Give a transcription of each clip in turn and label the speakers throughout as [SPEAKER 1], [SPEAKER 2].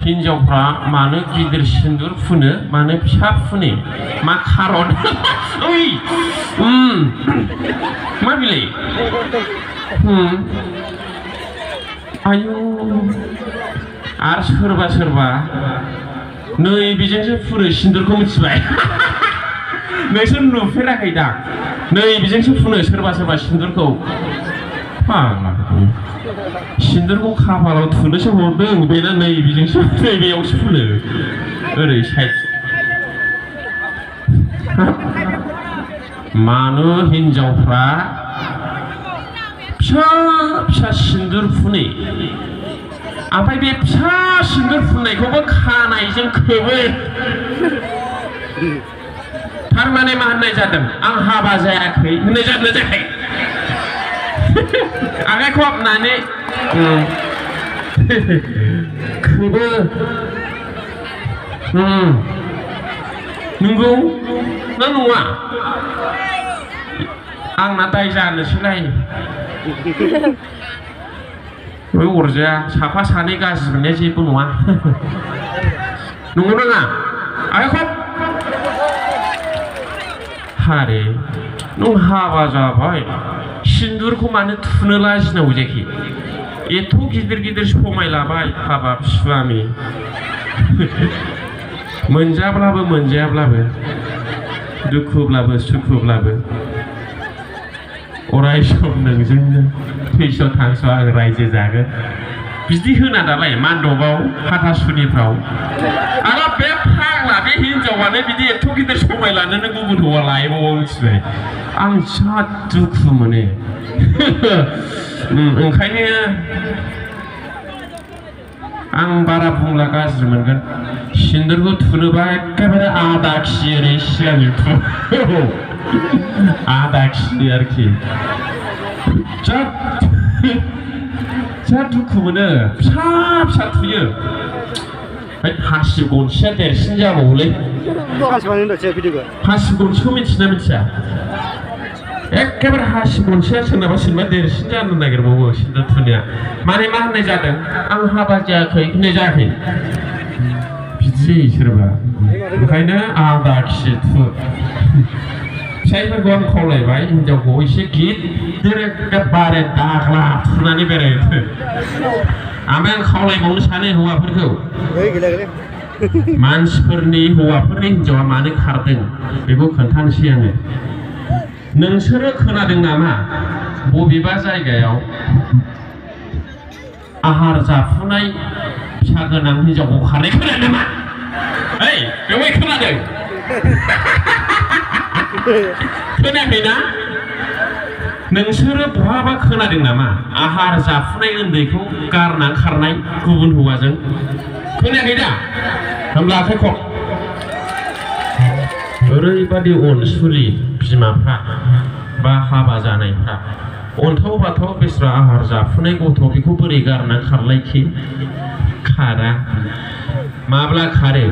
[SPEAKER 1] हिन्जावफ्रा मानो गिदिर सिन्दुर फुनो मानो फिसा फुनो मा खारन ओइ मा बिलाय आयु आरो सोरबा सोरबा नै बेजोंसो फुनो सिन्दुरखौ मिथिबाय नोंसोर नुफेराखै दा नै बेजोंसो फुनो सोरबा सोरबा सिन्दुरखौ सिन्दुरखौ खाफालाव थुनोसो हरदों बेना नै बेजोंसो नै बेयावसो फुनो ओरै साइड मानो हिन्जावफ्रा फिसा फिसा सिन्दुर फुनो ओमफ्राय बे फिसा सिन्दुर फुननायखौबो खानायजों खोबो थारमाने मा होननाय जादों आं हाबा जायाखै होननाय जादों ना जायाखै आखाइखौ हाबनानै खोबो नंगौ ना नङा आंना दाय जानोसैलाय बे अरजाया साफा सानै गाज्रि मोननाया जेबो नङा नंगौ नङा आखाइखौ हारे नों हाबा जाबाय सिन्दुरखौ मानो थुनो लाजिनांगौ जाखि एथ' गिदिर गिदिर समायलाबाय हाबाब स्वामी मोनजाब्लाबो मोनजायाब्लाबो दुखुब्लाबो सुखुब्लाबो अराय सम नोंजोंनो थैस' थांस' आं रायजो जागोन बिदि होना दालाय मान्डबाव हाथासुनिफ्राव आरो बे फाग्ला बे हिन्जावानो बिदि एथ' गिदिर समायलानोनो गुबुन हौवा लायबावो मिथिबाय आं जा दुखु मोनो ओंखायनो आं बारा बुंला गाज्रि मोनगोन सिन्दुरखौ थुनोबा एखेबारे आदा खि ओरै सिगांनि आदा खि आरोखि जा दुखु मोनो फिसा फिसा थुयो हासिब गनसेया देरसिन जाबावोलै हासिब गनसेखौ मिथिना मिथिया एखेबारे हासिब गनसेया सोरनाबा सोरनाबा देरसिन जानो नागिरबावो सिन्दुर थुनाया माने मा होननाय जादों आं हाबा जायाखै होननाय जायाखै बिदि जायो सोरबा ओंखायनो आदा खि थु फिसाइफोरखौ आं खावलायबाय हिन्जावखौ एसे गिदिर बारे दाग्ला थुनानै बेरायथो ओमफ्राय आं खावलायबावनो सानो हौवाफोरखौ मानसिफोरनि हौवाफोरनि हिन्जावा मानो खारदों बेखौ खोन्थानोसै आङो नोंसोरो खोनादों नामा बबेबा जायगायाव आहार जाफुनाय फिसा गोनां हिन्जावखौ खारनाय खोनादों नामा ओइ बेवहाय खोनादों खोनायाखैना नोंसोरो बहाबा खोनादों नामा आहार जाफुनाय उन्दैखौ गारना खारनाय गुबुन हौवाजों खोनायाखै दा होमब्ला आखाइखौ ओरैबादि अनसुलि बिमाफ्रा बा हाबा जानायफ्रा अन्थाव बाथाव बेस्रा आहार जाफुनाय गथ' बेखौ बोरै गारना खारलायखि खारा माब्ला खारो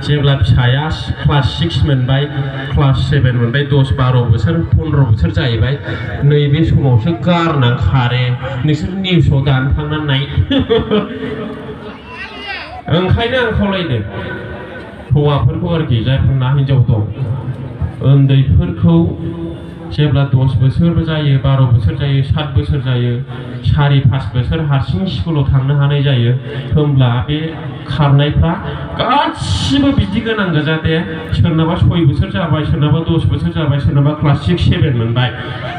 [SPEAKER 1] जेब्ला फिसाया क्लास 6 मोनबाय क्लास 7 मोनबाय 10-12 बोसोर 15 बोसोर जाहैबाय नैबे समावसो गारना खारो नोंसोर निउसाव दानो थांनानै नाय ओंखायनो आं खावलायदों हौवाफोरखौ आरोखि जायफोरना हिन्जाव दं उन्दैफोरखौ जेब्ला 10 बोसोर जायो 12 बोसोर जायो 7 बोसोर जायो 4-5 बोसोर हारसिं स्कुलाव थांनो हानाय जायो होमब्ला बे खारनायफ्रा गासिबो बिदि गोनां गोजा दे सोरनाबा 6 बोसोर जाबाय सोरनाबा 10 बोसोर जाबाय सोरनाबा क्लास 6-7 मोनबाय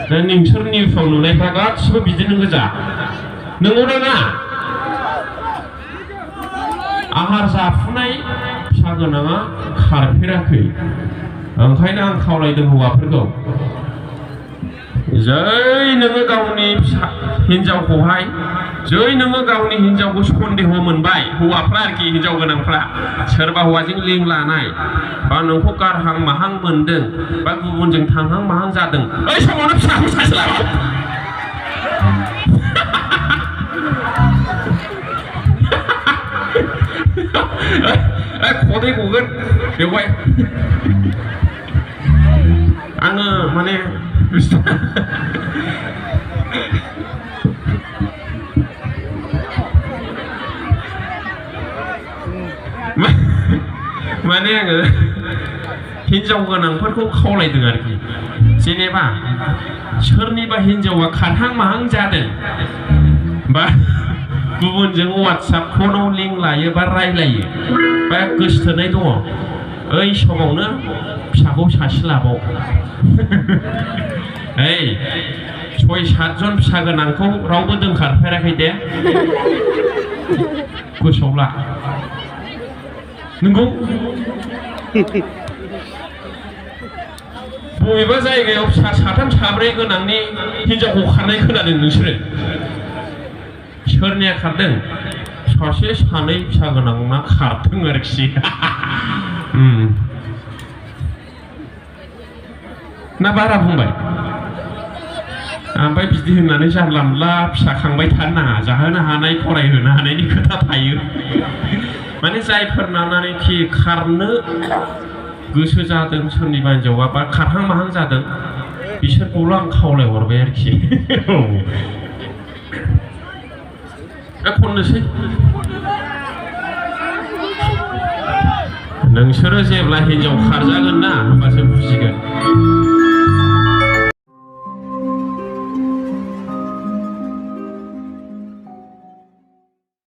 [SPEAKER 1] दा नोंसोर निउसाव नुनायफ्रा गासिबो बिदिनो गोजा नंगौ ना आहार जाफुनाय फिसा गोनाङा खारफेराखै ओंखायनो आं खावलायदों हौवाफोरखौ जै नोङो गावनि हिन्जावखौहाय जै नोङो गावनि हिन्जावखौ सन्देह मोनबाय हौवाफ्रा आरोखि हिन्जाव गोनांफ्रा सोरबा हौवाजों लिंक लानाय बा नोंखौ गारहां माहां मोनदों बा गुबुनजों थांहां माहां जादों बै समावनो फिसाखौ सासे लाबाय खदै गगोन बेवहाय आङो माने माने आङो हिनजाव गोनांफोरखौ खावलायदों आरोखि जेनेबा सोरनिबा हिनजावा खारहां माहां जादों बा गुबुनजों वाट्सएप फनाव लिंक लायो बा रायलायो बा गोसोथोनाय दङ ओइ समावनो फिसाखौ सासे लाबाव ओइ 6-7 जन फिसा गोनांखौ रावबो दोनखारफेराखै दे गोसोआव ला नंगौ बबेबा जायगायाव फिसा 3-4 गोनांनि हिनजावखौ खारनाय खोनादों नोंसोरो सोरनिया खारदों सासे 2 फिसा गोनांना खारदों आरोखि ना बारा बुंबाय ओमफ्राय बिदि होननानै जानला मोनला फिसा खांबाय थानो नाङा जाहोनो हानाय फरायहोनो हानायनि खोथा थायो माने जायफोर नानानैखि खारनो गोसो जादों सोरनिबा हिनजावा बा खारहां माहां जादों बिसोरखौल' आं खावलायहरबाय आरोखि खननोसै नोंसोरो जेब्ला हिनजाव खारजागोन ना होमबासो बुजिगोन